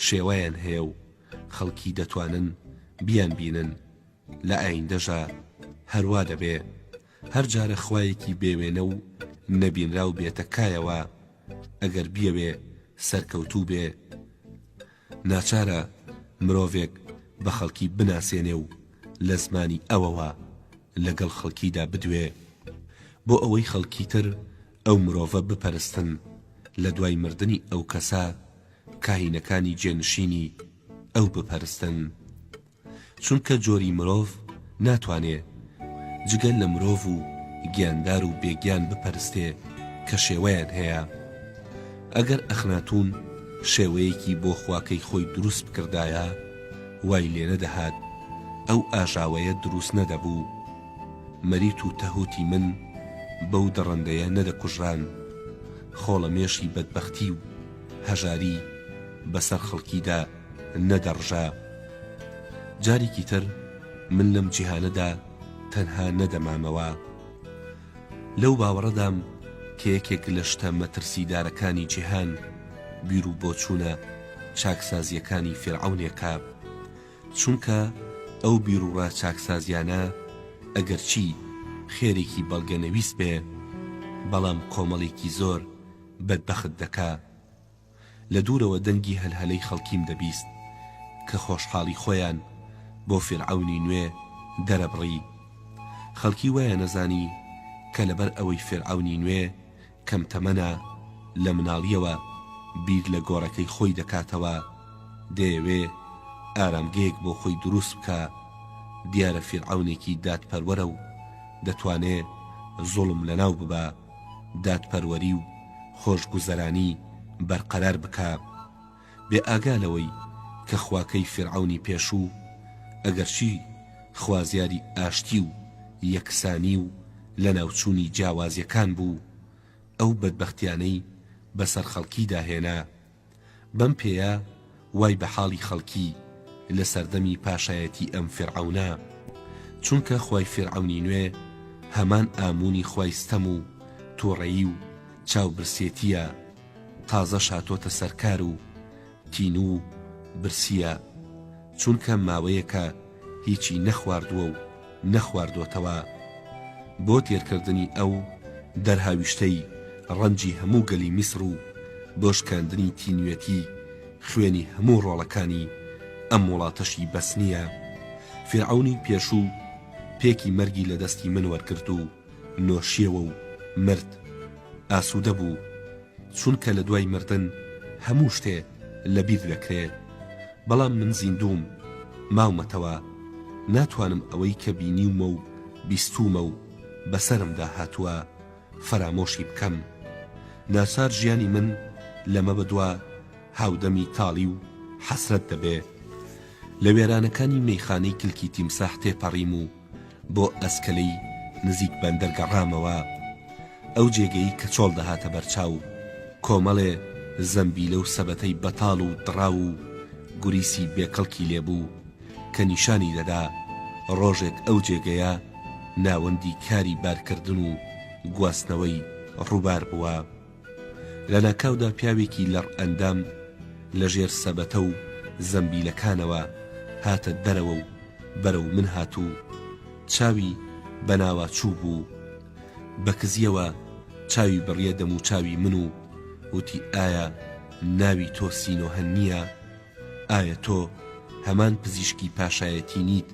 شێوەیان هەیە و خەڵکی دەتوانن بیانبینن. لە ئایندەشا هەر وا دەبێ، هەر جارە خوایەکی بێ وێنە و نەبینراو بێتە کایەوە، ئەگەر بیەوێ سەرکەوتوو بێ، ناچارە مرۆڤێک بە خەڵکی بناسێنێ و لە زمانی ئەوەوە لەگەڵ خەڵکیدا بدوێ، بۆ ئەوەی خەڵکی تر ئەو مرۆڤە بپەرستن، لە دوای مردنی ئەو کەسە کاهینەکانی جێنشینی ئەو بپەرستن. چونکە جۆری مرۆڤ ناتوانێ جگە لە مرۆڤ و گیاندار و بێگیان بپەرستێ کە شێوەیان هەیە. ئەگەر ئەخناتوون شێوەیەکی بۆ خواکەی خۆی دروست بکردایە وای لێنەدەهات ئەو ئاژاوەیە دروست نەدەبوو. مەریت و تەهوتی من بەو دڕندەیە نەدەکوژران. خۆڵەمێشی بەدبەختی و هەژاری بەسەر خەڵکیدا نەدەڕژا. جارێکی تر من لەم جیهانەدا تەنها نەدەمامەوە. لەو باوەڕەدام کە یەکێک لە شتە مەترسیدارەکانی جیهان بیر و بۆچوونە چاکسازییەکانی فیرعەونێکە. چونکە ئەو بیروڕا چاکسازیانە ئەگەرچی خێرێکی بەڵگەنەویست بێ، بەڵام کۆمەڵێکی زۆر بەدبەخت دەکا. لە دوورەوە دەنگی هەلهەلەی خەڵکیم دەبیست کە خۆشحاڵی خۆیان بۆ فیرعەونی نوێ دەرەبڕی. خەڵکی وایانەزانی کە لەبەر ئەوەی فیرعەونی نوێ کەم تەمەنە لە مناڵییەوە. بیر لە گۆڕەکەی خۆی دەکاتەوە، دەیەوێ ئارامگەیەک بۆ خۆی دروست بکا، دیارە فیرعەونێکی دادپەروەرە و دەتوانێ زوڵم لەناو ببا، دادپەروەری و خۆشگوزەرانی بەرقەرار بکا. بێ ئاگا لەوەی کە خواکەی فیرعەونی پێشوو ئەگەرچی خوازیاری ئاشتی و یەکسانی و لەناوچوونی جیاوازیەکان بوو، ئەو بەدبەختیانەی بەسەر خەڵکیدا هێنا. بەم پێیە وای بە حاڵی خەڵکی لە سەردەمی پاشایەتی ئەم فیرعەونە. چونکە خوای فیرعەونی نوێ هەمان ئاموونی خوای ستەم و توڕەیی و چاوبرسێتییە، تازەش هاتۆتە سەر کار و تینوو و برسییە، چونکە ماوەیەکە هیچی نەخواردووە و نەخواردۆتەوە. بۆ تێرکردنی ئەو دەرهاویشتەی ڕەنجی هەموو گەلی میسر و بۆ شکاندنی تینوێتی خوێنی هەموو ڕۆڵەکانی ئەم وڵاتەشی بەس نییە. فیرعەونی پێشوو پێکی مەرگی لە دەستی من وەرگرت و نۆشیەوە و مرد. ئاسوودە بوو، چونکە لە دوای مردن هەموو شتێ لە بیر دەکرێ. بەڵام من زیندووم، ماومەتەوە. ناتوانم ئەوەی کە بینیومە و بیستوومە و بەسەرمدا هاتووە، فەرامۆشی بکەم. ناچار ژیانی من لەمە بەدوا هاودەمی تاڵی و حەسرەت دەبێ. لە وێرانەکانی مەیخانەی کلکی تیمساح تێپەڕیم و بۆ ئەسکەلەی نزیک بەندەر گەڕامەوە. ئەو جێگەی کە چۆڵ دەهاتە بەرچاو، کۆمەڵێ زەمبیلە و سەبەتەی بەتاڵ و دڕاو و گوریسی بێکەڵکی لێ بوو کە نیشانی دەدا ڕۆژێک ئەو جێگەیە ناوەندی کاری بارکردن و گواستنەوەی ڕووبار بووە. لەناکاودا پیاوێکی لەڕ ئەندام لە ژێر سەبەتە و زەمبیلەکانەوە هاتە دەرەوە و بەرەو من هات و چاوی بە ناوا چوو بوو. بە کزییەوە چاوی بڕیە دەموچاوی من و وتی ئایا ناوی تۆ سینۆهە نییە؟ ئایا تۆ هەمان پزیشکی پاشایەتی نیت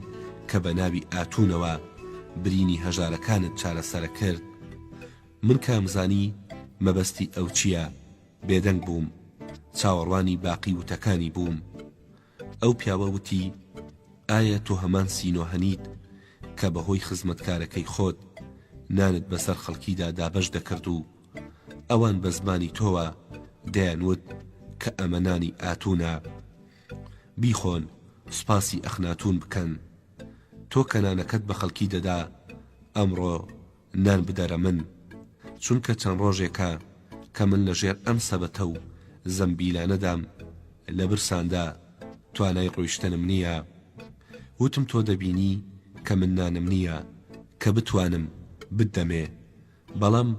کە بە ناوی ئاتوونەوە برینی هەژارەکانت چارەسەرە کرد؟ من کامزانی مەبەستی ئەو چییە، بێدەنگ بووم، چاوەڕوانی باقی وتەکانی بووم. ئەو پیاوە وتی، ئایا تۆ هەمان سینۆهەنیت کە بەهۆی خزمەتکارەکەی خۆت نانت بەسەر خەڵکیدا دابەش دەکرد و ئەوان بە زمانی تۆوە دەیانوت کە ئەمە نانی ئاتوونە؟ بیخۆن، سوپاسی ئەخناتوون بکەن. تۆ کە نانەکەت بە خەڵکی دەدا، ئەمڕۆ نان بدەرە من، چونکە چەند ڕۆژێکە کە من لە ژێر ئەم سەبەتە و زەمبیلانەدام، لە برساندا توانای ڕۆیشتنم نییە. وتم تۆ دەبینی کە من نانم نییە کە بتوانم بتدەمێ، بەڵام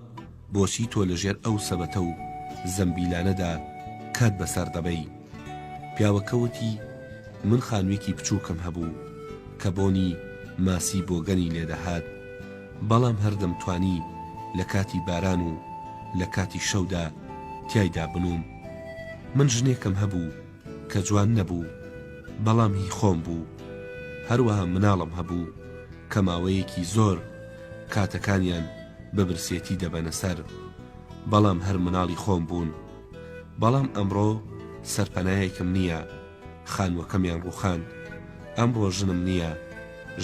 بۆچی تۆ لە ژێر ئەو سەبەتە و زەمبیلانەدا کات بەسەر دەبەی؟ پیاوەکە وتی، من خانوویەکی بچووکم هەبوو کە بۆنی ماسی بۆگەنی لێدەهات، بەڵام هەر دەمتوانی لە کاتی باران و لە کاتی شەودا تیایدا بنووم. من ژنێکم هەبوو کە جوان نەبوو، بەڵام هی خۆم بوو. هەروەها مناڵم هەبوو کە ماوەیەکی زۆر کاتەکانیان بە برسێتی دەبەنە سەر، بەڵام هەر مناڵی خۆم بوون. بەڵام ئەمڕۆ سەرپەنایەکم نییە، خانووەکەمیان ڕووخاند. ئەمڕۆ ژنم نییە،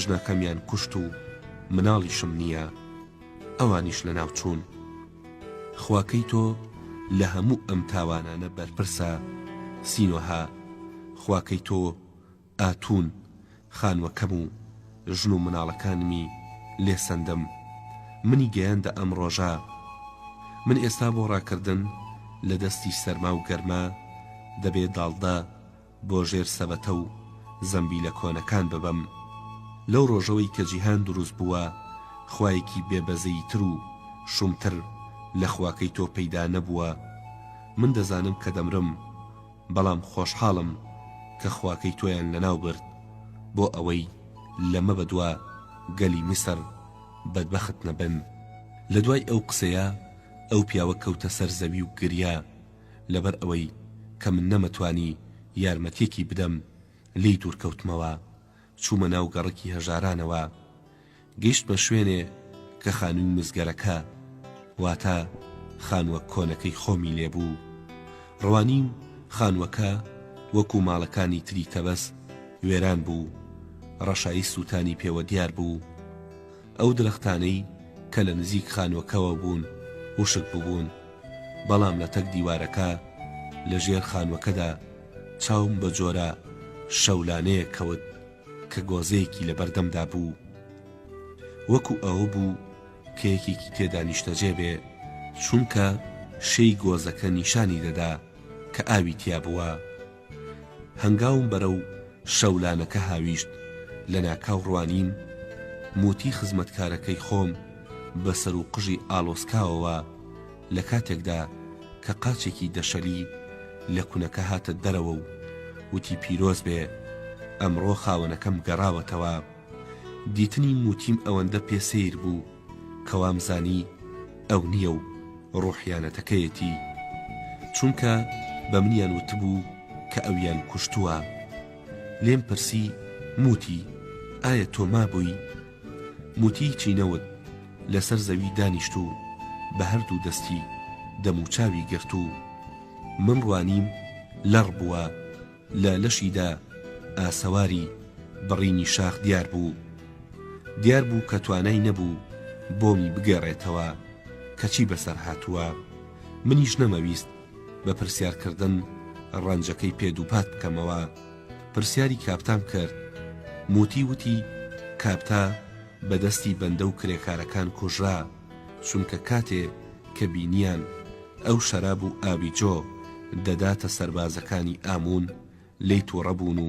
ژنەکەمیان کوشت و مناڵیشم نییە، ئەوانیش لەناو چوون. خواکەی تۆ لە هەموو ئەم تاوانانە بەرپرسە، سینۆهە، خواکەی تۆ ئاتوون خانووەکەم و ژن و مناڵەکانمی لێ سەندم، منی گەیاندە ئەم ڕۆژە. من ئێستا بۆ ڕاکردن لە دەستی سەرما و گەرما دەبێ داڵدە بۆ ژێر سەبەتە و زەمبیلە کۆنەکان ببەم. لەو ڕۆژەوەی کە جیهان دروست بووە خوایەکی بێ بەزەییتر و شومتر لە خواکەی تۆ پەیدا نەبووە. من دەزانم کە دەمرم، بەڵام خۆشحاڵم کە خواکەی تۆیان لەناو برد بۆ ئەوەی لەمە بەدوا گەلی میسر بەدبەخت نەبن. لە دوای ئەو قسەیە ئەو پیاوە کەوتە سەر زەوی و گریا، لەبەر ئەوەی کە من نەمەتوانی یارمەتیەکی بدەم لێی دوور کەوتمەوە چوومە ناو گەڕەکی هەژارانەوە گەیشتمە شوێنێ کە خانووی مزگەرەکە واتە خانووە کۆنەکەی خۆمی لێ بوو. ڕوانیم خانووەکە وەکوو ماڵەکانی تری تەبەس وێران بوو، ڕەشایی سووتانی پێوە دیار بوو. ئەو درەختانەی کە لە نزیک خانووەکەوە بوون وشک ببوون، بەڵام لە تەک دیوارەکە لە ژێر خانووەکەدا چاوم بە جۆرە شەولانەیەک کەوت کە گۆزەیەکی لە بەردەمدا بوو. وەکوو ئەوە بوو کە یەکێکی تێدا نیشتەجێ بێ، چونکە شێی گۆزەکە نیشانی دەدا کە ئاوی تیا بووە. هەنگاوم بەرەو شەولانەکە هاویشت، لەناکاو ڕوانیم موتی خزمەتکارەکەی خۆم بە سەر و قژی ئاڵۆزکاوەوە لە کاتێکدا کە قاچێکی دەشەلی لە کونەکە هاتە دەرەوە و وتی پیرۆز بێ ئەمڕۆ خاوەنەکەم گەڕاوەتەوە. دیتنی موتیم ئەوەندە پێ سەیر بوو کە وامزانی ئەو نییە و ڕوحیانەتەکەیەتی چونکە بە منیان وتبوو کە ئەویان کوشتووە. لێم پرسی موتی ئایا تۆ مابووی؟ موتی هیچی نەوت لەسەر زەوی دانیشت و بە هەردوو دەستی دەموچاوی گرت و من ڕوانیم لەڕ بووە لە لەشیدا ئاسەواری بڕینی شاخ دیار بوو. دیار بوو کە توانای نەبوو بۆمی بگێڕێتەوە کە چی بەسەر هاتووە. منیش نەمەویست بە پرسیارکردن ڕەنجەکەی پێ دووپات بکەمەوە. پرسیاری کاپتام کرد. موتی وتی کاپتا بە دەستی بەندە و کرێکارەکان کوژرا، چونکە کاتێ کە بینیان ئەو شەراب و ئاوی جۆ دەداتە سەربازەکانی ئاموون لێی توڕە بوون و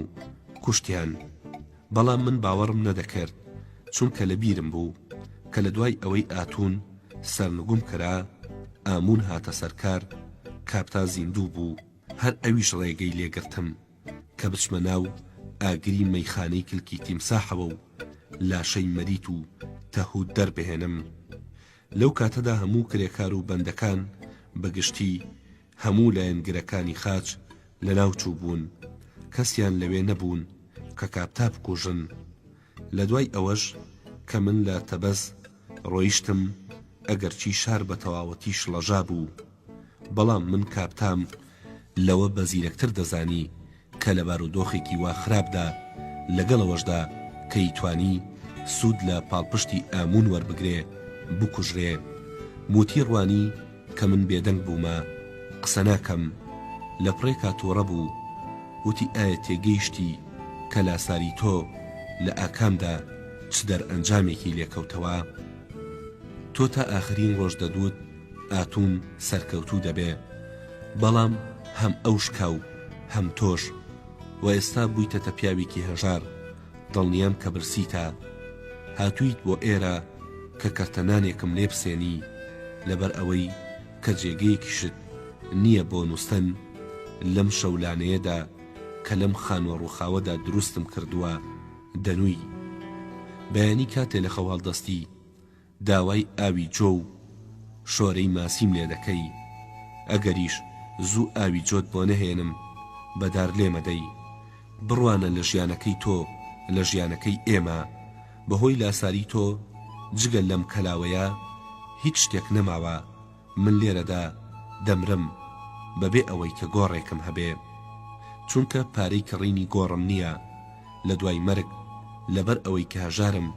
کوشتیان. بەڵام من باوەڕم نەدەکرد، چونکە لە بیرم بوو کە لە دوای ئەوەی ئاتوون سەرنگوم کرا، ئاموون هاتە سەر کار، کاپتا زیندوو بوو، هەر ئەویش ڕێگەی لێ گرتم کە بچمە ناو ئاگری مەیخانەی کلکی تیمساحەوە و لاشەی مەریت و تەهوت دەربهێنم. لەو کاتەدا هەموو کرێکار و بەندەکان بە گشتی هەموو لایەنگرەکانی خاچ لەناو چووبوون، کەسیان لەوێ نەبوون کە کاپتا بکوژن. لە دوای ئەوەش کە من لە تەبەس ڕۆیشتم، ئەگەرچی شار بە تەواوەتی شڵەژابوو، بەڵام من کاپتام لەوە بە زیرەکتر دەزانی کە لە بارودۆخێکی وا خراپدا، لەگەڵ ئەوەشدا کە یتوانی سوود لە پاڵپشتی ئاموون وەربگرێ، بکوژرێ. موتی ڕوانی کە من بێدەنگ بوومە، قسە ناکەم. لە پڕێکا تووڕە بوو. وتی ئایا تێگەیشتی کە لاساری تۆ لە ئاکامدا چ دەرئەنجامێکی لێکەوتەوە؟ تۆ تا ئاخرین ڕۆژ دەدوت ئاتون سەرکەوتوو دەبێ بەڵام هەم ئەو شکا و هەم تۆش وە ئێستا بوویتەتە پیاوێکی هەژار دڵنیام کە برسیتە هاتوویت بۆ ئێرە کە کەرتە نانێکم لێ بسێنی لەبەر ئەوەی کە جێگەیەکیشت نییە بۆ نوستن لەم شەولانەیەدا کە لەم خانووە ڕووخاوەدا دروستم کردووە دەنووی بەیانی کاتێ لە خەو هەڵدەستی داوای ئاوی جۆ و شۆرەی ماسیم لێ دەکەی، ئەگەریش زوو ئاوی جۆت بۆ نەهێنم بە دار لێمەدەی. بڕوانە لە ژیانەکەی تۆ لە ژیانەکەی ئێمە، بە هۆی لاساری تۆ جگە لەم کەلاوەیە هیچ شتێک نەماوە. من لێرەدا دەمرم بەبێ ئەوەی کە گۆڕێکم هەبێ چونکە پارەی کڕینی گۆڕم نییە لە دوای مەرگ لەبەر ئەوەی کە هەژارم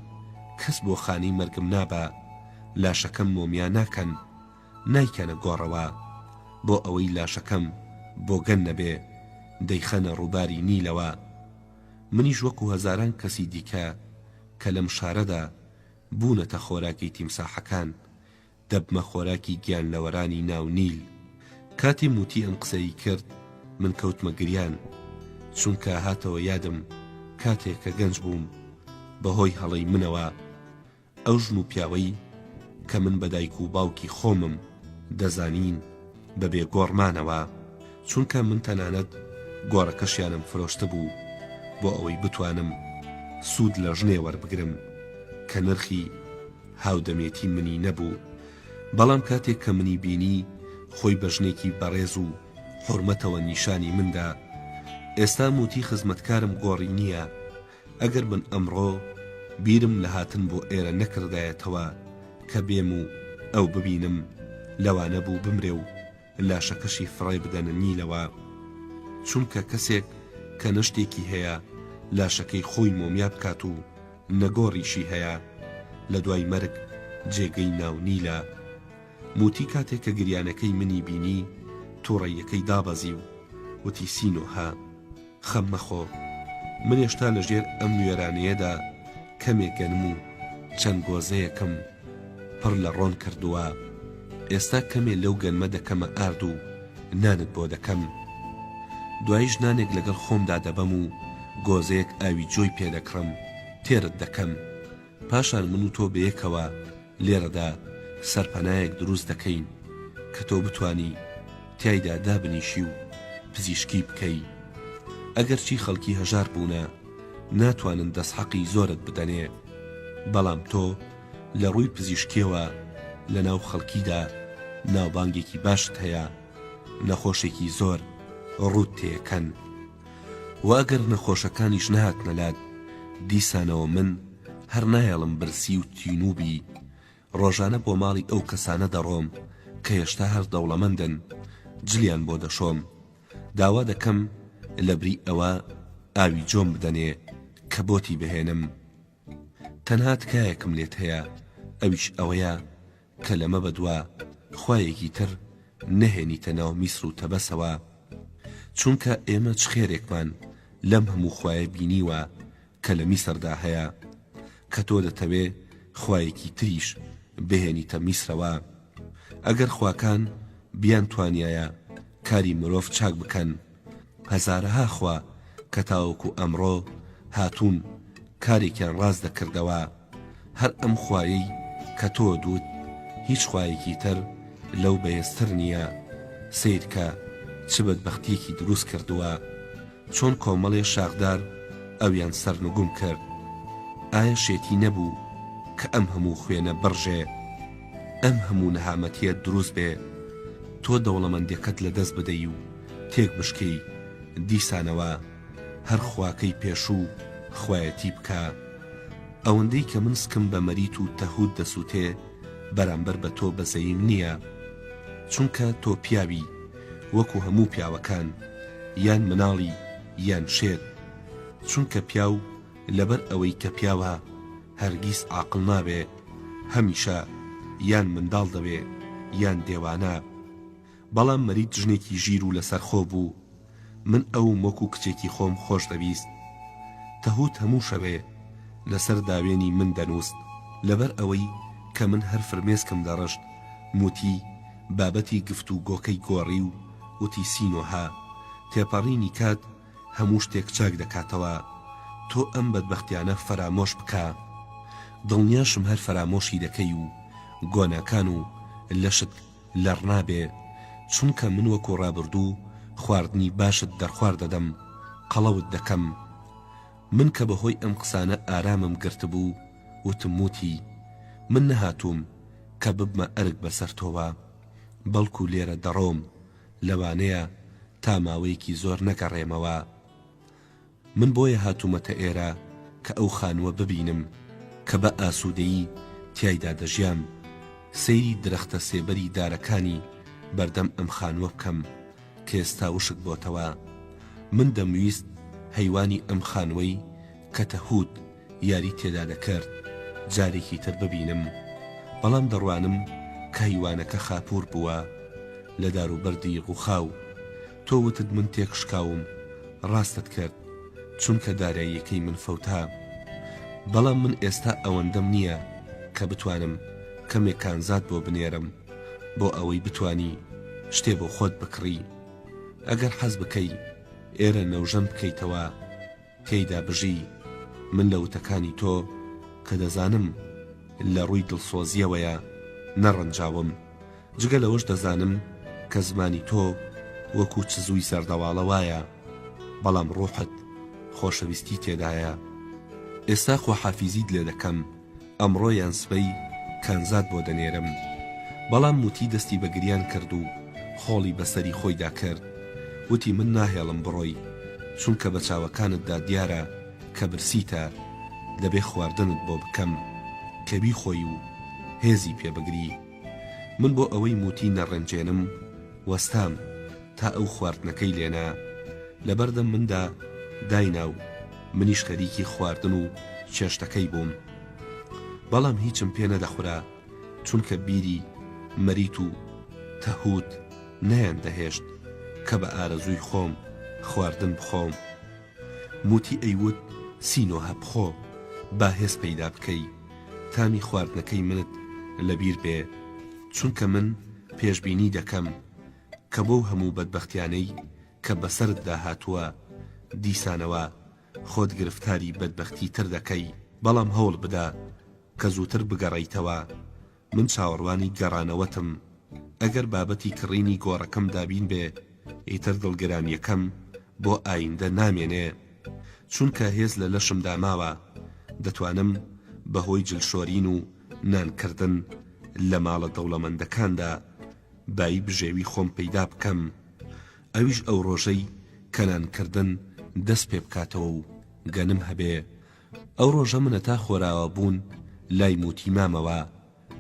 کەس بۆ خانەی مەرگم نابا لاشەکەم مۆمیا ناکەن نایکەنە گۆڕەوە بۆ ئەوەی لاشەکەم بۆگەن نەبێ دەیخەنە ڕووباری نیلەوە منیش وەکو هەزاران کەسی دیکە کە لەم شارەدا بوونەتە خۆراکی تیمساحەکان دەبمە خۆراکی گیانلەوەرانی ناو نیل. کاتێ موتی ئەم قسەی کرد من کەوتمە گریان، چونکە هاتەوە یادم کاتێ کە گەنج بووم بەهۆی هەڵەی منەوە ئەو ژن و پیاوەی کە من بە دایک و باوکی خۆمم دەزانین بە بێ گۆڕ مانەوە، چونکە من تەنانەت گۆڕەکەشیانم فرۆشتبوو بۆ ئەوەی بتوانم سوود لە ژنێ وەربگرم کە نرخی هاودەمێتی منی نەبوو، بەڵام کاتێک کە منی بینی خۆی بە ژنێکی بەڕێز و حورمەتەوە نیشانی من دا. ئێستا موتی خزمەتکارم گۆڕی نییە، ئەگەر من ئەمڕۆ بیرم لە هاتن بۆ ئێرە نەکردایەتەوە کە بێم و ئەو ببینم، لەوانە بوو بمرێ و. لاشەکەشی فڕێ بدەنە نیلەوە. چونکە کەسێک کە نە شتێکی هەیە لاشەکەی خۆی مۆمیا بکات و نە گۆڕیشی هەیە، لە دوای مەرگ جێگەی ناو نیلە. موتی کاتێ کە گریانەکەی منی بینی توڕەییەکەی دابەزی و وتی سینۆهە خەم مەخۆ من ێشتا لە ژێر ئەم وێرانەیەدا کەمێ گەنم و چەند گۆزەیەکم پڕ لە ڕۆن کردووە ئێستا کەمێ لەو گەنمە دەکەمە ئارد و نانت بۆ دەکەم دواییش نانێک لەگەڵ خۆمدا دەبەم و گۆزەیەک ئاوی جۆی پێ دەکڕم تێرت دەکەم پاشان من و تۆ بەیەکەوە لێرەدا سەرپەنایەک دروست دەکەین کە تۆ بتوانی تیایدا دابنیشی و پزیشکی بکەی. ئەگەرچی خەڵکی هەژار بوونە ناتوانن دەستحەقی زۆرت بدەنێ، بەڵام تۆ لە ڕووی پزیشکیەوە لە ناو خەڵکیدا ناوبانگێکی باشت هەیە، نەخۆشێکی زۆر ڕووت تێکەن. وە ئەگەر نەخۆشەکانیش نەهاتنە لات دیسانەوە من هەر نایەڵم برسی و تینوو بی، ڕۆژانە بۆ ماڵی ئەو کەسانە دەڕۆم کە هێشتا هەر دەوڵەمەندن جلیان بۆ دەشۆم، داوا دەکەم لەبری ئەوە ئاوی جۆم بدەنێ کە بۆتی بهێنم. تەنها تکایەکم لێت هەیە ئەویش ئەوەیە کە لەمە بەدوا خوایەکی تر نەهێنیتە ناو میسر و تەبەسەوە، چونکە ئێمە چ خێرێکمان لەم هەموو خوایە بینیوە کە لە میسردا هەیە، کە تۆ دەتەوێ خوایەکی تریش بهێنیتە میسرەوە؟ ئەگەر خواکان بیانتوانیایە کاری مرۆڤ چاک بکەن، هەزارەها خوا کە تاوەکو ئەمڕۆ هاتوون کارێکیان ڕاست دەکردەوە، هەر ئەم خوایەی کە تۆ دوت هیچ خوایەکی تر لەو بەهێزتر نییە، سەیرکە چ بەدبەختیەکی دروست کردووە، چۆن کۆمەڵێ شاخدار ئەویان سەرنگوم کرد، ئایا شێتی نەبوو کە ئەم هەموو خوێنە بڕژێ، ئەم هەموو نەهامەتیە دروست بێ، تۆ دەوڵەمەندیەکەت لەدەست بدەی و تێک بشکێی، دیسانەوە هەر خواکەی پێشوو خوایەتی بکا. ئەوەندەی کە من سکم بە مەریت و تەهوت دەسوتێ بەرامبەر بە تۆ بەزەییم نییە. چونکە تۆ پیاوی وەکو هەموو پیاوەکان، یان مناڵی یان شێت. چونکە پیاو لەبەر ئەوەی کە پیاوە هەرگیز عاقڵ نابێ، هەمیشە یان منداڵ دەبێ یان دێوانە. بەڵام مەریت ژنێکی ژیر و لەسەرخۆ بوو. من ئەوم وەکو کچێکی خۆم خۆش دەویست. تەهوت هەموو شەوێ لەسەر داوێنی من دەنووست. لەبەر ئەوەی کە من هەر فرمێسکم دەڕشت، موتی بابەتی گفت و گۆکەی گۆڕی و وتی سینۆهە، تێپەڕینی کات هەموو شتێک چاک دەکاتەوە. تۆ ئەم بەدبەختیانە فەرامۆش بکە. دڵنیاشم هەر فەرامۆشی دەکەی و گۆناکان و لەشت لەڕ نابێ چونکە من وەکو ڕابردوو خواردنی باشت دەرخوارد دەدەم قەڵەوت دەکەم من کە بەهۆی ئەم قسانە ئارامم گرتبوو وتم وتی من نەهاتووم کە ببمە ئەرک بەسەر تۆوە بەڵکو لێرە دەڕۆم لەوانەیە تا ماوەیەکی زۆر نەگەڕێمەوە. من بۆیە هاتوومەتە ئێرە کە ئەو خانووە ببینم کە بە ئاسوودەیی تیایدا دەژیام، سەیری درەختە سێبەری دارەکانی بەردەم ئەم خانووە بکەم کە ئێستا وشک بۆتەوە. من دەمویست هەیوانی ئەم خانووەی کە تەهوت یاری تێدا دەکرد جارێکی تر ببینم، بەڵام دەڕوانم کە هەیوانەکە خاپوور بووە لە داروبەردی ڕووخاو. تۆ وتت من تێکشکاوم، ڕاستت کرد، چونکە داراییەکەی من فەوتا. بەڵام من ئێستا ئەوەندەم نییە کە بتوانم کەمێک کانزات بۆ بنێرم بۆ ئەوەی بتوانی شتێ بۆ خۆت بکڕی. ئەگەر حەز بکەی ئێرە نەوژەن بکەیتەوە، تێیدا بژی، من لە وتەکانی تۆ کە دەزانم لە ڕووی دڵسۆزییەوەیە نەڕەنجاوم، جگە لەوەش دەزانم کە زمانی تۆ وەکو چزووی زەردەواڵە وایە، بەڵام ڕوحت خۆشەویستی تێدایە. ئێستا خواحافیزیت لێ دەکەم، ئەمڕۆ یان سبەی کانزات بۆ دەنێرم. بەڵام موتی دەستی بە گریان کرد و خۆڵی بە سەری خۆیدا کرد. وتی من ناهێڵم بڕۆی، چونکە بە چاوەکانتدا دیارە کە برسیتە، دەبێ خواردنت بۆ بکەم کە بیخۆی و هێزی پێ بگری. من بۆ ئەوەی موتی نەڕەنجێنم. وەستام تا ئەو خواردنەکەی لێنا لەبەردەم مندا داینا و منیش خەریکی خواردن و چێشتەکەی بووم. بەڵام هیچم پێ نەدەخورا چونکە بیری مەریت و تەهوت نەیاندەهێشت کە بە ئارەزووی خۆم خواردن بخۆم. موتی ئەیوت سینۆهە بخۆ با هێز پەیدا بکەی تامی خواردنەکەی منت لەبیر بێ چونکە من پێشبینی دەکەم کە بەو هەموو بەدبەختیانەی کە بەسەرتدا هاتووە دیسانەوە خۆت گرفتاری بەدبەختی تر دەکەی بەڵام هەوڵ بدە کە زووتر بگەڕێیتەوە من چاوەڕوانی گەڕانەوەتم ئەگەر بابەتی کڕینی گۆڕەکەم دابین بێ ئیتر دڵگرانیەکەم بۆ ئایندە نامێنێ چونکە هێز لە لەشمدا ماوە دەتوانم بەهۆی جل شۆرین و نان کردن لە ماڵە دەوڵەمەندەکاندا بایی بژێوی خۆم پەیدا بکەم ئەویش ئەو ڕۆژەی کە نان کردن دەست پێ بکاتەوە و گەنم هەبێ ئەو ڕۆژە من هەتا خۆراوا بوون لای موتی مامەوە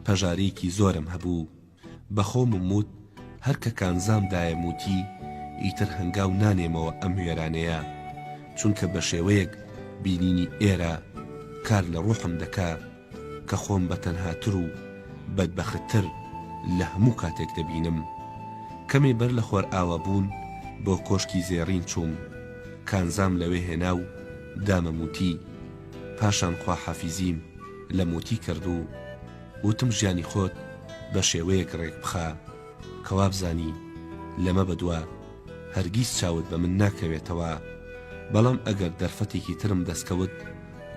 پەژارەیەکی زۆرم هەبوو بە خۆمم وت هەر کە کانزام دایە موتی ئیتر هەنگاو نانێمەوە ئەم وێرانەیە چونکە بە شێوەیەک بینینی ئێرە کار لە ڕوحم دەکا کە خۆم بە تەنهاتر و بەدبەختتر لە هەموو کاتێک دەبینم. کەمێ بەر لە خۆرئاوابوون بۆ کۆشکی زێڕین چووم. کانزام لەوێ هێنا و دامە موتی. پاشان خواحافیزیم لە موتی کرد و وتم ژیانی خۆت بە شێوەیەک ڕێک بخە کە وابزانی لەمە بەدوا هەرگیز چاوت بە من ناکەوێتەوە، بەڵام ئەگەر دەرفەتێکی ترم دەستکەوت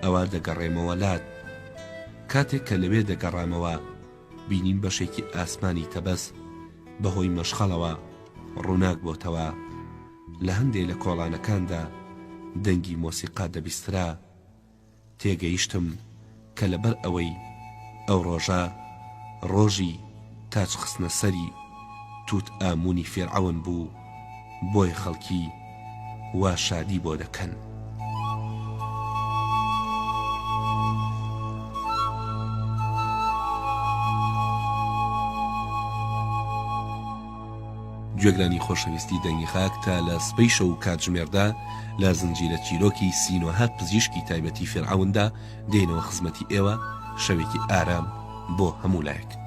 ئەوا دەگەڕێمەوە لات. کاتێک کە لەوێ دەگەڕامەوە بینیم بەشێکی ئاسمانی تەبەس بەهۆی مەشخەڵەوە ڕووناک بۆتەوە. لە هەندێ لە کۆڵانەکاندا دەنگی مۆسیقا دەبیسترا. تێگەیشتم کە لەبەر ئەوەی ئەو ڕۆژە ڕۆژی تاج خستنە سەری توت ئامونی فیرعەون بوو بۆیە خەڵکی وا شادی بۆ دەکەن. گوێگرانی خۆشەویستی دەنگی خاک تا لە سبەی شەو و کاتژمێردا لە زنجیرە چیرۆکی سینۆهە پزیشکی تایبەتی فیرعەوندا دێینەوە خزمەتی ئێوە شەوێکی ئارام بۆ هەموو لایەک.